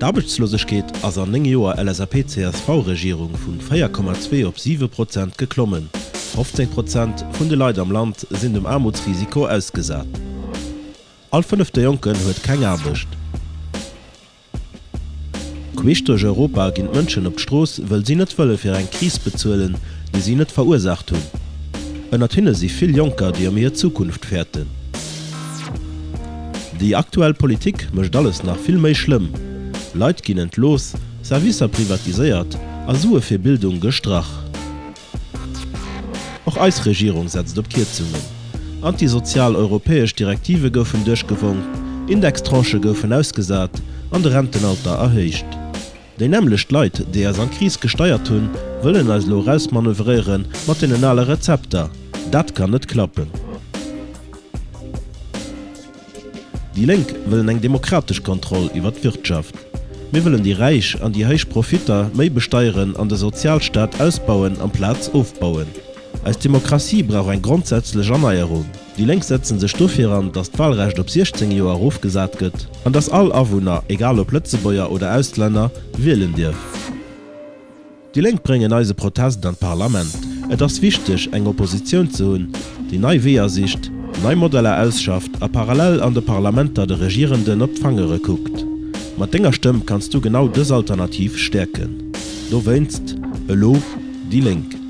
D'Aarbechtslosegkeet ass an 9 Joer LSAP-CSV-Regierung vun 4,2 op 7 Prozent geklommen. 15 Prozent vun de Leit am Land sinn dem Aarmutsrisiko ausgesat. All fënnefte Jonken huet keng Aarbecht. Queesch duerch Europa ginn d'Mënschen op d'Strooss, wëll si net wëlle fir eng Kris bezuelen, déi si net verursaacht hunn. Ënnert hinne si vill Jonker, déi ëm hir Zukunft fäerten. Déi aktuell Politik mécht alles nach vill méi schlëmm, Leit ginn entlooss, Servicer privatiséiert a Sue fir Bildung gestrach. Och eis Regierung setzt op Kierzungen. Antisozial europäesch Direktive goufen duerchgewonk, Indextranchë goufen ausgesat an de Rentenalter erhéicht. Déi nämmlecht Leit, déi eis an d'Kris gesteiert hunn, wëllen eis elo erausmanövréiere mat deenen ale Rezepter. Dat kann net klappen. Déi Lénk wëllen eng demokratesch Kontroll iwwer d'Wirtschaft. Mir wëllen déi Räich an déi héich Profitter méi besteieren an de Sozialstaat ausbauen amplaz ofbauen. Eis Demokratie brauch eng grondsätzlech Erneierung. Déi Lénk setzen sech dofir an, datt d'Wahlrecht op 16 Joer erofgesat gëtt an datt all Awunner, egal ob Lëtzebuerger oder Auslänner, wielen dierf. Déi Lénk bréngen eise Protest an d'Parlament. Et ass wichteg, eng Oppositioun ze hunn, déi nei Weeër sicht, nei Modeller ausschafft a parallel an de Parlamenter de Regierenden op d'Fangere kuckt. Mat denger Stëmm kanns du genau dës Alternativ stäerken. Dowéinst, elo déi Lénk!